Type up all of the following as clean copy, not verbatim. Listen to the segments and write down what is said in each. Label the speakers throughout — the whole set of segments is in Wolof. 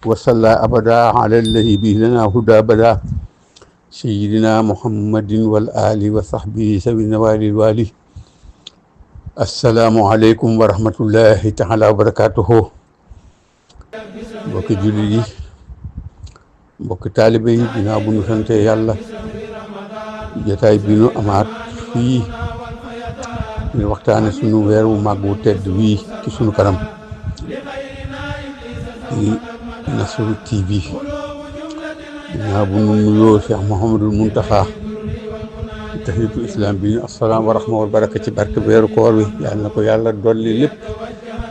Speaker 1: وصلى أبدا على الذي به لنا هدى بدا سيدنا محمد والآل وصحبه سوي النوال الوالي. السلام عليكم ورحمة الله تعالى وبركاته. mbokki jullit yi mbokki taalibe yi ginnaaw bu ñu sante yàlla jotaay bi nu amaat fii ñu waxtaane sunu weer wu màgg wu tedd wii ci sunu kanam di Nasru TV. ginnaaw bu nu nuyoo Cheikh Mouhamadul Muntaxa tahiyatul islam bi ñu assalaam wa rahma wa baraka ci barke weeru koor wi yàlla na ko yàlla dolli lépp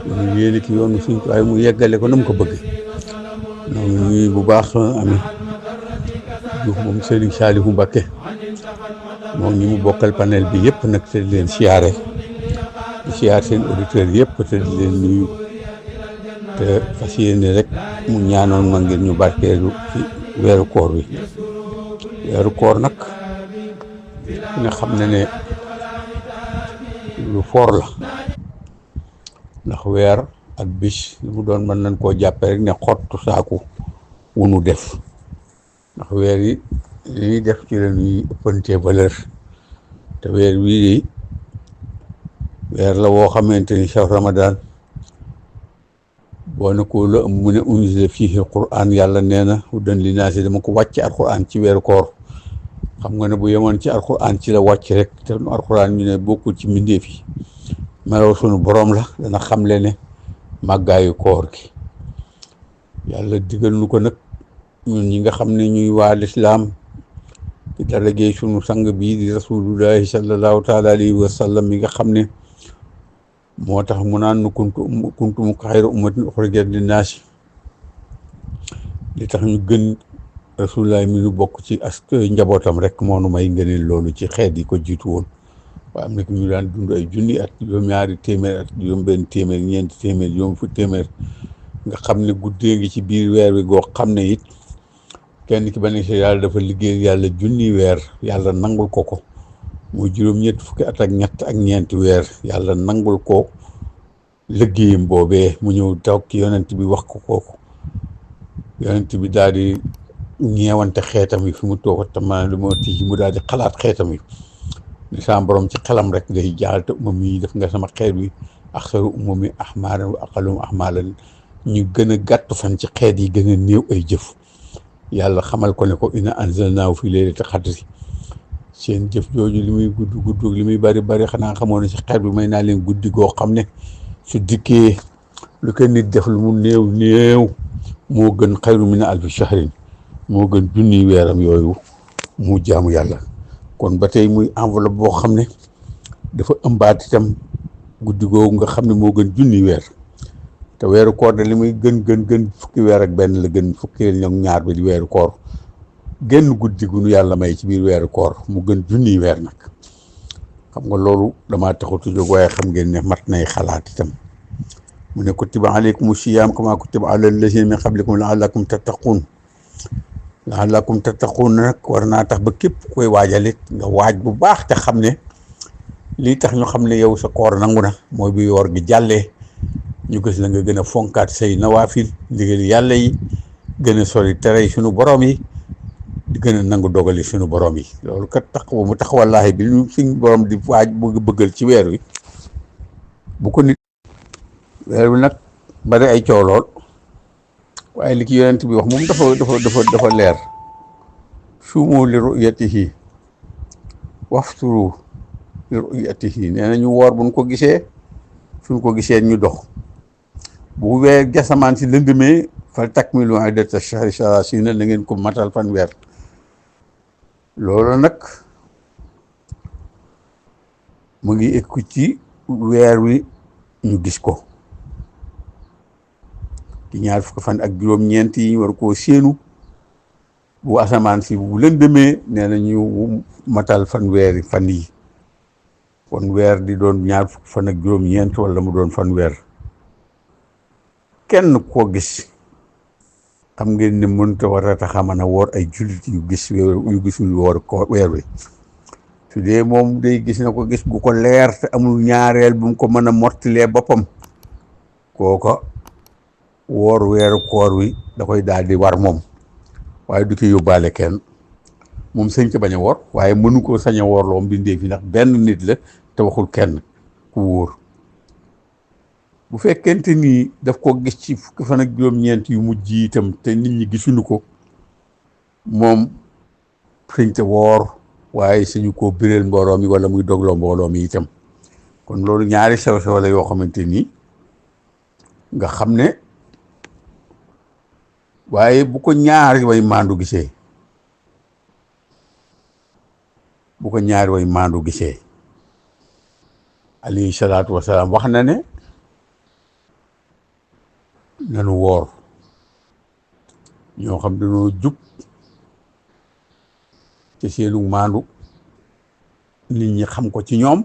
Speaker 1: ñu yéene ci yoonu suñ waaye mu yeggale ko na mu ko bëgg noonu ñuy bu baax ami Diouf moom Serigne Saliou Mbacké moom ñi mu bokkal panel bi yëpp nag te di leen siyaare di siyaar seen auditeurs yëpp te di leen nuyu te fas yéene rek mu ñaanoon ma ngir ñu barkeelu ci weeru koor wi. weeru koor nag nga xam ne lu foor la ndax weer ak bis lu mu doon mën nañ koo jàppe rek ne xottu saaku wu nu def ndax weer yi li ñuy def ci la ñuy ëppantee valeur te weer wii weer la woo xamante ni shahr Ramadan boo ne ko la mu ne unzila fiihi Qur'an yàlla nee na hudan linnaasi dama ko wàcc alquran ci weeru koor xam nga ne bu yemoon ci alquran ci la wàcc rek te alquran ñu ne bokkul ci mbindeef yi meloo sunu borom la dana xamle ne màggaayu koor gi yàlla digal nu ko nag ñun ñi nga xam ne ñuy waa lislaam di darajee sunu sang bii di rasulullahi sallallahu taala alayhi wa sallam mi nga xam ne moo tax mu naan nu kuntum xayra ummatin uxrijat linnaasi li tax ñu gën rasulullahi mi nu bokk ci njabootam rek moo nu may ngëneel loolu ci xeet yi ko jiitu woon waaye am na ñu daan dund ay junni at juróom-ñaari téeméer at juróom-benn téeméer ñeenti téeméer juróom fu téeméer nga xam ne guddee ngi ci biir weer wi goo xam ne it kenn ki ba ne si yàlla dafa liggéey yàlla junni weer yàlla nangul ko muy juróom-ñett fukki at ak ñett ak ñeenti weer yàlla nangul ko liggéeyam boobee mu ñëw taw ki yonent bi wax ko kooku yonent bi daal di ñeewante xeetam yi fi mu toog tamit lu ma tii mu daal di xalaat xeetam yi li sama borom ci xelam rek day jaal te umam yi def nga sama xeet wi aksaru umami ahmaalan wa aqallum ahmaalan ñu gën a gàtt fan ci xeet yi gën a néew ay jëf yàlla xamal ko ne ko inna anzalnaahu fi laylatil qadri seen jëf jooju li muy gudd li muy bari xanaa xamoon ne ci xeet bi may naa leen guddi goo xam ne su dikkee lu ko nit def lu mu néew moo gën xayru min alfi shahrin moo gën junniy weeram yooyu mu jaamu yàlla kon ba tey muy enveloppe boo xam ne dafa ëmbaat itam guddi googu nga xam ne moo gën junniy weer te weeru koor de li muy gën fukki weer ak benn la gën fukki ñaar bi di weeru koor genn guddi gu nu yàlla may ci biir weeru koor mu gën junniy weer nag xam nga loolu damaa taxatu jóg waaye xam ngeen ne mat nay xalaat itam mu ne kutiba aleykum siyaam kama kutiba ala allazina min qablikum laallakum tattaquun nag war naa tax ba képp koy waajalit nga waaj bu baax te xam ne lii tax ñu xam ne yow sa koor nangu na mooy bu yoor gi jàllee ñu gis la nga gën a fonkaat say nawaafil ndigal yàlla yi gën a sori tere sunu borom yi di gën a nangu dogali sunu borom yi loolu kat tax mu tax wallaahi bi ñu suñ borom di waaj bëggal ci weer wi bu ko nit weer wi nag bari ay coow lool waaye li ki yonent bi wax moom dafa leer suumu li ru'yatihi wafturu li ru'yatihi nee na ñu woor buñ ko gisee suñ ko gisee ñu dox bu weer gasamaan si lëndëmee fal takmilu iddata shahri salaasiina na ngeen ko matal fan weer loolu nag mu ngi ekku ci weer wi ñu gis ko ci ñaar fukki fan ak juróom-ñeent yi war koo séenu bu asamaan si bu lëndëmee nee na ñu matal fan yi kon weer di doon ñaar fukki fan ak juróom-ñeent wala mu doon fan weer kenn koo gis xam ngeen ne mënta war a tax a mën a woor ay jullit yu gisul woor ko weer wi su dee moom day gis na ko gis gu ko leer te amul ñaareel bu mu ko mën a mottilee boppam kooka woor weeru koor wi da koy daal di war moom waaye du ci yóbbaale kenn moom sëñ ca bañ a woor waaye mënu koo sañ a woorloo mbindee fi ndax benn nit la te waxul kenn ku wóor bu fekkente ni daf ko gis ci fukki fan ak juróom-ñeent yu mujj yi itam te nit ñi gisuñu ko moom sëñ ca woor waaye suñu ko biréel mbooloo mi wala muy dogloo mbooloo mi itam kon loolu ñaari sew-sew la yoo xamante ni nga xam ne waaye bu ko ñaari way maandu gisee alayhi salaatu wasalaam wax na ne nanu woor ñoo xam dañoo jub ci seenu maandu nit ñi xam ko ci ñoom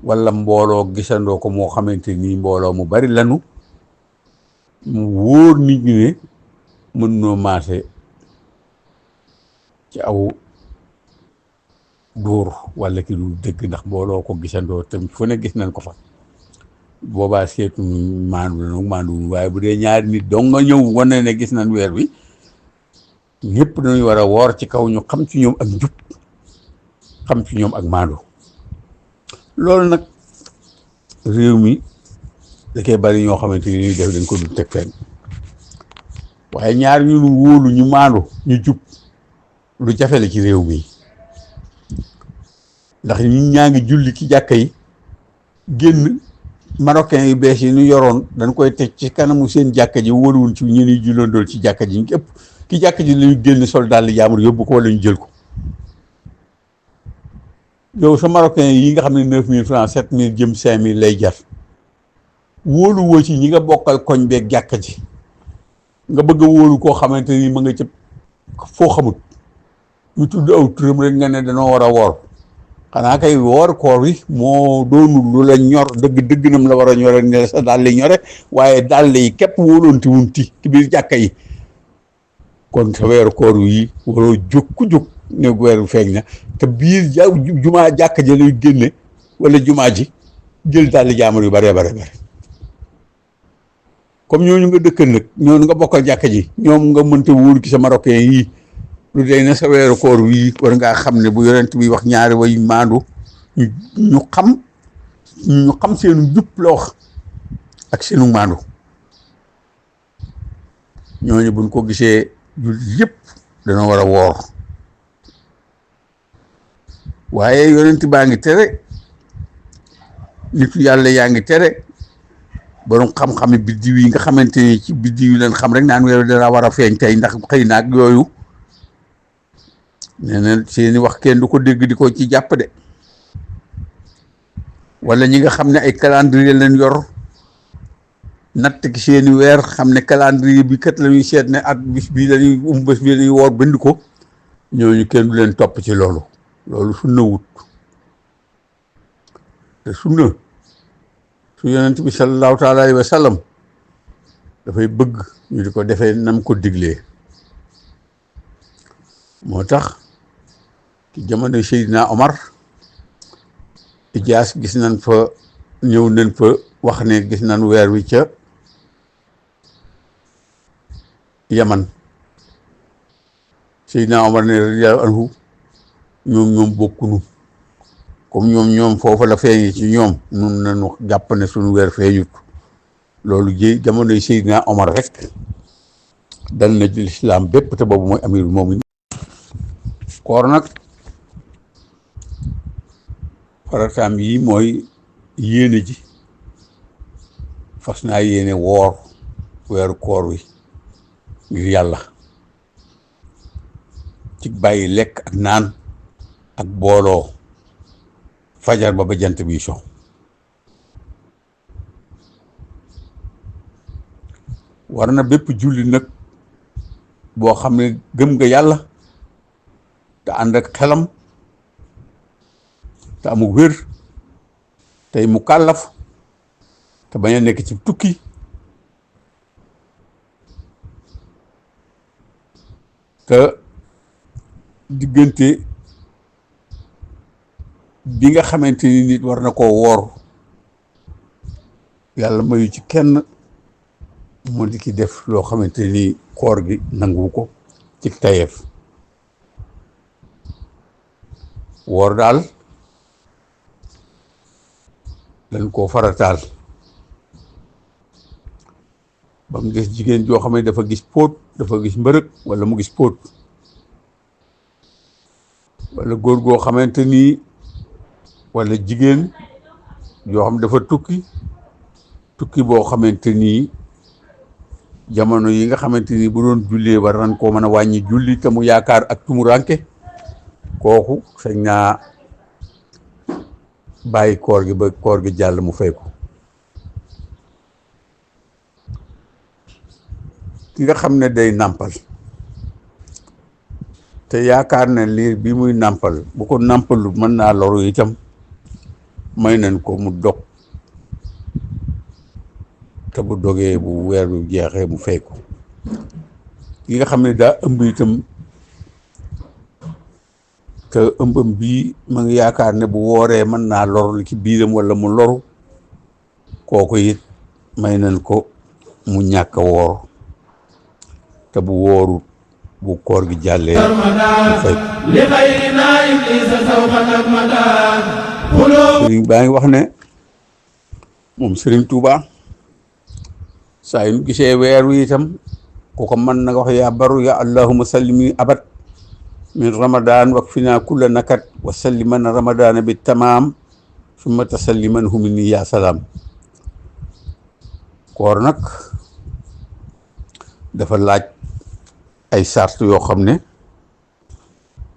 Speaker 1: wala mbooloo gisandoo ko moo xamante ni mbooloo mu bari lanu mu wóor nit ñi ne mën noo maase ci aw dóor wala ki du dëgg ndax mbooloo ko gisandoo tam fu ne gis nañ ko fa boobaa seetu maandu waaye bu dee ñaari nit dong nga ñëw wane ne gis nañ weer wi ñëpp dañuy war a woor ci kaw ñu xam ci ñoom ak njub xam ci ñoom ak maandu loolu nag réew mi da koy bari ñoo xamante ni ñuy def dañ ko dul teg fenn waaye ñaar ñu wóolu ñu maandu ñu jub lu jafe la ci réew mi ndax ñi ñaa ngi julli ci jàkka yi génn marocain yu bees yi ñu yoroon dañ koy teg ci kanamu seen jàkka ji wóoluwul ci ñu ñuy jullandool ci jàkka ji ñu ëpp ki jàkka ji lañu génn sol daal jaamur yóbbu ko wala ñu jël ko yow sa marocain yi nga xam ne 9000 francs 7000 jëm 5000 lay jar wóolu woo ci ñi nga bokkal koñ beeg jàkka ji nga bëgg a wóolu koo xamante ni ma nga ca foo xamut ñu tudd aw turam rek nga ne danoo war a woor xanaa kay woor koor wi moo doonul lu la ñor dëgg nam la war a ñore ne sa dàll yi ñore waaye dàll yi képp wóoloonti wunti ci biir jàkka yi kon sa weeru koor yi waroo jóg ku jóg ne weeru feeñ na te biir jumaa jàkka ji lay génne wala jumaa ji jël dàll jaamur yu bare comme ñooñu nga dëkkal nag ñooñu nga bokkal jàkka ji ñoom nga mënta wóolu ci sa marocain yii lu dee na sa weeru koor wii war ngaa xam ne bu yonent bi wax ñaari way maandu ñu xam seenu jub la wax ak seenu maandu ñooñu buñ ko gisee jul yëpp dana war a woor waaye yonent baa ngi tere nitu yàlla yaa ngi tere borom xam-xami biddiw yi nga xamante ni ci biddiw yi leen xam rek naan weeru dana war a feeñ tey ndax xëy naag yooyu nee na seeni wax kenn du ko dégg di ko ci jàpp de wala ñi nga xam ne ay calendrier leen yor natt ki seeni weer xam ne calendrier bi kat la ñuy seet ne at bis bii lañuy bés bi lañuy woor bind ko ñooñu kenn du leen topp ci loolu sunna wut te sunna su yonent bi sallallahu taala alayhi wa sallam dafay bëgg ñu di ko defee nam ko diglee moo tax ci jamono Seydina Omar Ijaas gis nañ fa ñëw nañ fa wax ne gis nañ weer wi ca Yaman Seydina Omar ne radiyallahu anhu ñoom bokkunu comme ñoom foofa la feeñee ci ñoom nun nañu jàpp ne suñu weer feeñut loolu jamonoy Seydina Omar rek dal na ci lislaam bépp te boobu mooy amirul mu'minin koor nag farataam yi mooy yéene ji fas naa yéene woor weeru koor wi ngir yàlla ci bàyyi lekk ak naan ak booloo fajar ba jant bi so war na bépp julli nag boo xam ne gëm nga yàlla te ànd ak xelam te amul wér tey mu kàllaf te bañ a nekk ci tukki te diggante bi nga xamante ni nit war na koo woor yàlla mayu ci kenn mu di ki def loo xamante ni koor gi nangu ko ci tayeef. woor daal dañ koo farataal ba mu des jigéen joo xam ne dafa gis póot, dafa gis mbërëg wala mu gis póot, wala góor goo xamante ni wala jigéen yoo xam dafa tukki boo xamante ni jamono yi nga xamante ni bu doon jullee war nañ koo mën a wàññi julli te mu yaakaar ak tumuranke kooku sañ naa bàyyi koor gi ba koor gi jàll mu fay ko. ki nga xam ne day nàmpal te yaakaar ne liir bi muy nàmpal bu ko nàmpalu mën naa loru itam may nañ ko mu dog te bu dogee bu weer bi jeexee mu fay ko. ki nga xam ne daa ëmb itam te ëmbam bii ma ngi yaakaar ne bu wooree mën naa loru ci biiram wala mu loru kooku it may nañ ko mu ñàkk a woor te bu wóoru bu koor gi jàllee mu fay sëriñ baa ngi wax ne moom sëriñ Tuuba saa yu gisee weer wi itam ku ko mën na nga wax yaa baru ya allahumma sallimi abad min ramadan wakfina kulla nakat wa salliman ramadana bi tamaam summa tasalliman hu minni ya salaam. koor nag dafa laaj ay sart yoo xam ne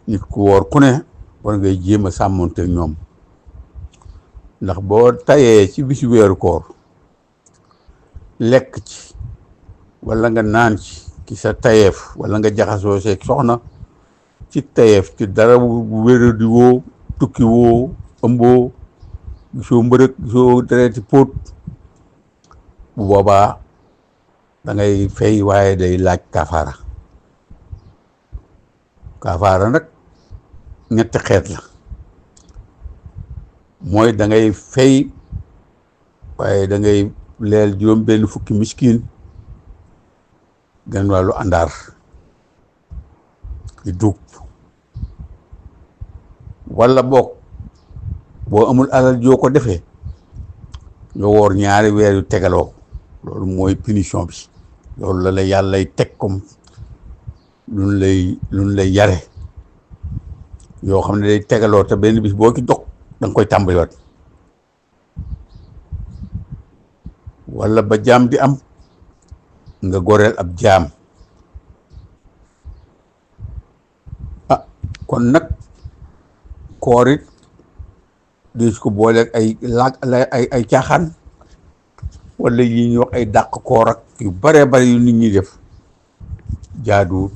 Speaker 1: nit ku woor ku ne war ngay jéem a sàmmonte ñoom, ndax boo tayee ci bisi weeru koor lekk ci wala nga naan ci sa tayeef wala nga jaxasoo seeg soxna ci tayeef ci dara bu wéra di woo tukki woo ëmboo gisoo mbërëg gisoo dereeti póot bu boobaa da ngay fay waaye day laaj kafaara nag ñetti xeet la. mooy da ngay fay waaye da ngay leel juróom benn fukki miskin genn wàllu àndaar di duub, wala boog boo amul alal joo ko defee nga woor ñaari weer yu tegaloo. loolu mooy punition bi, loolu la yàllay teg comme luñ lay yare yoo xam ne day tegaloo te benn bis boo ci dog da nga koy tàmbaliwaat. wala ba jaam di am nga goreel ab jaam. kon nag koor it di ko booleeg ay caaxaan wala yi ñuy wax ay dàq koor ak yu baree bari yu nit ñi def jaaduwut.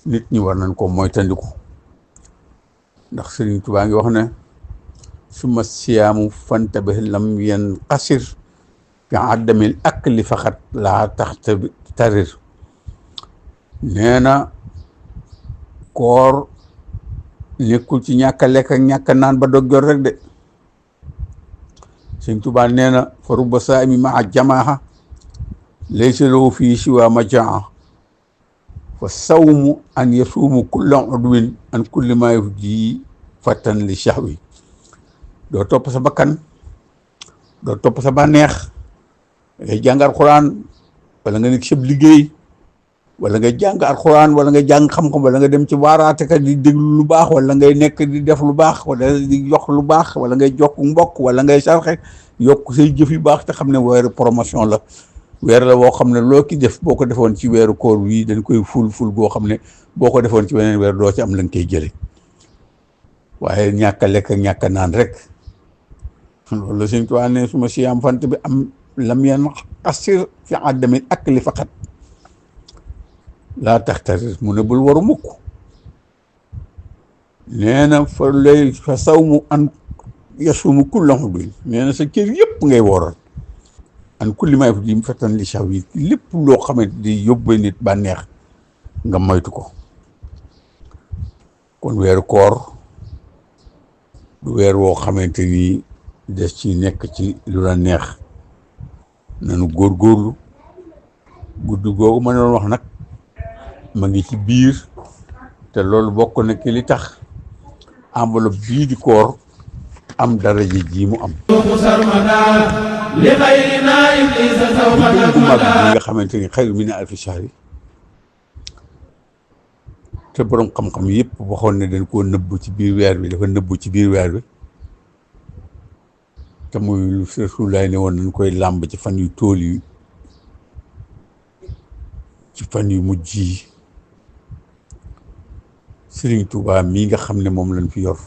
Speaker 1: nit ñi war nañ ko moytandiku ndax Sëriñ Tuubaa ngi wax ne suma siyaamu fantabih lam yen xasir fi addamil akli faxat laa tax tarir. nee na koor nekkul ci ñàkk a lekk ak ñàkk a naan ba dog jot rek de. Sëriñ Tuubaa nee na fa rubba saa'imi maa jamaaha laysa lahu fii siwa majaa fa sawmu an yasuumu kulla udwin an kulli maa yufdi fatan li shahwi. doo topp sa bakkan, doo topp sa bànneex, ngay jàng alxuraan wala nga nekk sab liggéey wala nga jàng alxuraan wala nga jàng xam-xam wala nga dem ci waaraatekat di déglu lu baax wala ngay nekk di def lu baax wala di jox lu baax wala ngay jokk mbokk wala ngay sarxe yokk say jëf yu baax te xam ne weeru promotion la. weer la boo xam ne loo ki def boo ko defoon ci weeru koor wi dañ koy ful goo xam ne boo ko defoon ci weneen weer doo ci am lañ koy jële. waaye ñàkk a lekk ak ñàkk a naan rek loolu la Sëriñ Tuubaa ne suma siyaam fant bi am lam yan xasir fi addamin akli faqat laa taxtarir. mu ne bul waru mukk. nee na fa sawmu an yasumu kulla udwin. nee na sa cër yëpp ngay wooral an kulli maa yufdi fatan li shahwi. lépp loo xamante di yóbbe nit bànneex nga moytu ko. kon weeru koor du weer woo xamante ni des ci nekk ci lu la neex. nanu góorgóorlu guddi googu ma doon wax nag ma ngi ci biir te loolu bokk na ki li tax enveloppe bii di koor am daraja ji mu am li nga xamante ni xayru min alfi shahri te borom xam-xam yëpp waxoon ne dañ koo nëbbu ci biir weer bi dafa nëbbu ci biir weer bi te muy lu Rasulullah ne woon nañ koy làmb ci fan yu tool yi ci fan yu mujj yi Sëriñ Tuubaa mii nga xam ne moom lañ fi yor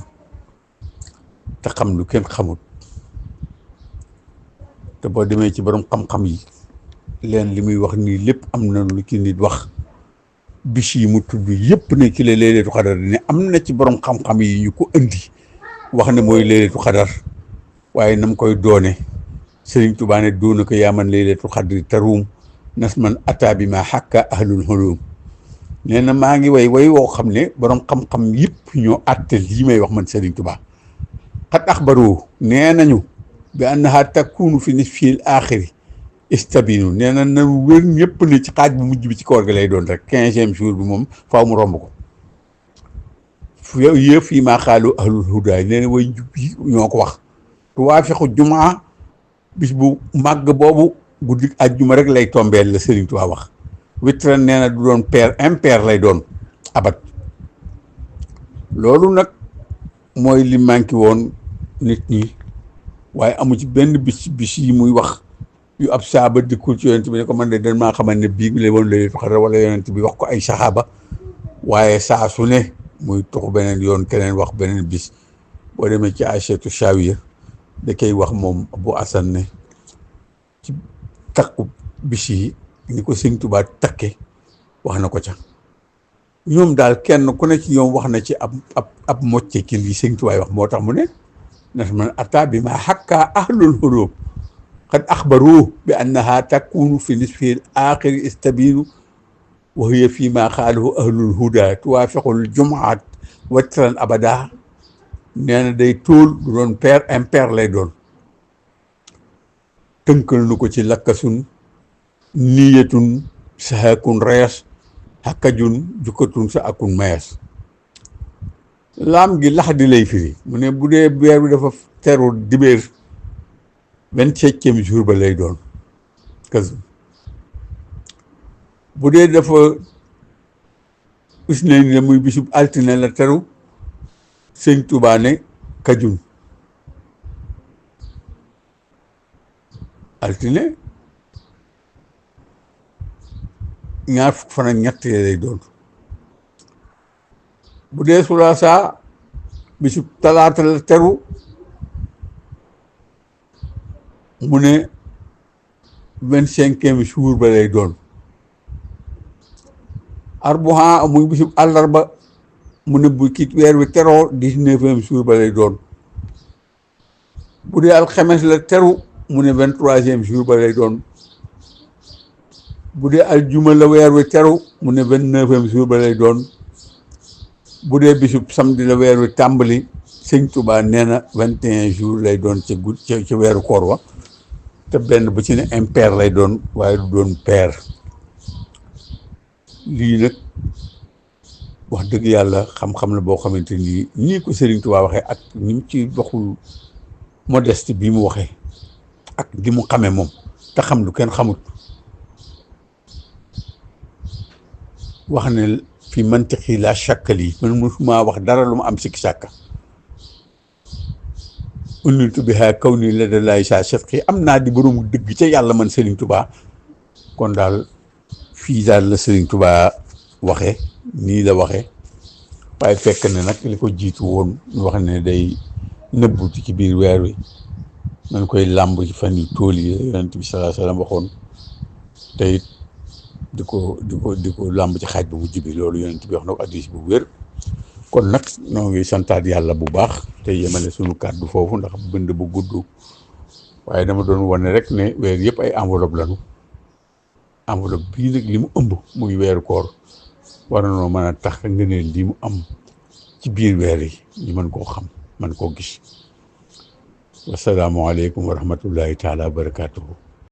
Speaker 1: te xam lu kenn xamut te boo demee ci borom xam-xam yi leen li muy wax nii lépp am na lu ci nit wax bis yi mu tudd yëpp ne ci la Laylatul Qadar ne am na ci borom xam-xam yi ñu ko indi wax ne mooy Laylatul Qadar waaye nam koy doone Sëriñ Tuubaa ne doona ko yaa man Laylatul Qadri taruum nas man ataa bi ma xàkka ahlul hulum nee na maa ngi way woo xam ne borom xam-xam yëpp ñoo àtte lii may wax man Sëriñ Tuubaa xat axbaru nee nañu bi annaha takunu fi nisfil axiri istabinu nee na na wér ñëpp ne ci xaaj bu mujj bi ci koor gi lay doon rek 15e jour bi moom faaw mu romb ko yëpp fii maa xaalu ahlul hudaay nee na way njub yi ñoo ko wax tuwaafiqu jumaa bis bu màgg boobu guddi àjjuma rek lay tombeel la Sëriñ Tuubaa wax witran nee na du doon pair impair lay doon abat loolu nag mooy li manqué woon nit ñi waaye amu ci benn bis yi muy wax yu ab saaba dikkul ci yonent bi ne ko man de dañ maa xamal ne bii la woon Laylatul Qadr wala yonent bi wax ko ay saxaaba waaye saa su ne muy tuxu beneen yoon keneen wax beneen bis boo demee ci Aïchatu Chawiya da koy wax moom Abu Asan ne ci takku bis yi ni ko Sëriñ Tuubaa takke wax na ko ca ñoom daal kenn ku ne ci ñoom wax na ci ab mocce ci lii Sëriñ Tuubaa wax moo tax mu ne nas man ata bi ma xakka ahlul hulum qad axbaru bi annaha takunu fi nisfi axiri istabinu wa hiya fi ma xaalahu ahlul huda tuwaafiqul jumaat watran abada nee na day tóol du doon pair impair lay doon tënkal nu ko ci lakkasun niyatun sahakun reyas hakkajun jukkatun sa akun mayas laam gi lax di lay firi mu ne bu dee weer bi dafa teru dibéer 27e jour ba lay doon kasu bu dee dafa us nañ ne muy bisub altine la teru Sëñ Tuubaa ne kajun altine ñaar fukk fan ak ñett lay doon bu dee sulaasa bisub talaata la teru mu ne 25e jour ba lay doon arbuha muy bisub àllarba mu ne bu kii weer wi teroo 19e jour ba lay doon bu dee alxames la teru mu ne 23e jour ba lay doon bu dee aljuma la weer wi teru mu ne 29e jour ba lay doon bu dee bisub samedi la weer wi tàmbali Sëñ Tuubaa nee na 21 jours lay doon ca weeru koor wa te benn bu ci ne impair lay doon waaye du doon pair lii nag wax dëgg yàlla xam-xam la boo xamante ni nii ko Sëriñ Tuubaa waxee ak ni mu ci waxul modeste bi mu waxee ak li mu xamee moom te xam lu kenn xamut wax ne fi mantiqi la chakkal yi man musuma wax dara lu mu am sikki sàkka uniltu biha kaw nii la da laay saa sefqi am naa di boroomu dëgg ca yàlla man Sëriñ Tuubaa kon daal fii daal la Sëriñ Tuubaa waxee nii la waxee waaye fekk ne nag li ko jiitu woon ñu wax ne day nëbbuti ci biir weer wi man koy làmb ci fan yu tool yi yonent bi sallallahu alayhi wa sallam waxoon te it di ko làmb ci xaaj bu mujj bi loolu yonent bi wax na ko hadiis bu wér kon nag noo ngi santaat yàlla bu baax te yemale sunu kàddu foofu ndax bind bu gudd waaye dama doon wane rek ne weer yëpp ay enveloppe lañu enveloppe bii nag li mu ëmb muy weeru koor war nañoo mën a tax nga ne li mu am ci biir weer yi ñu mën koo xam mën koo gis wasalaamualeykum wa rahmatullahi taala wa barakaatuhu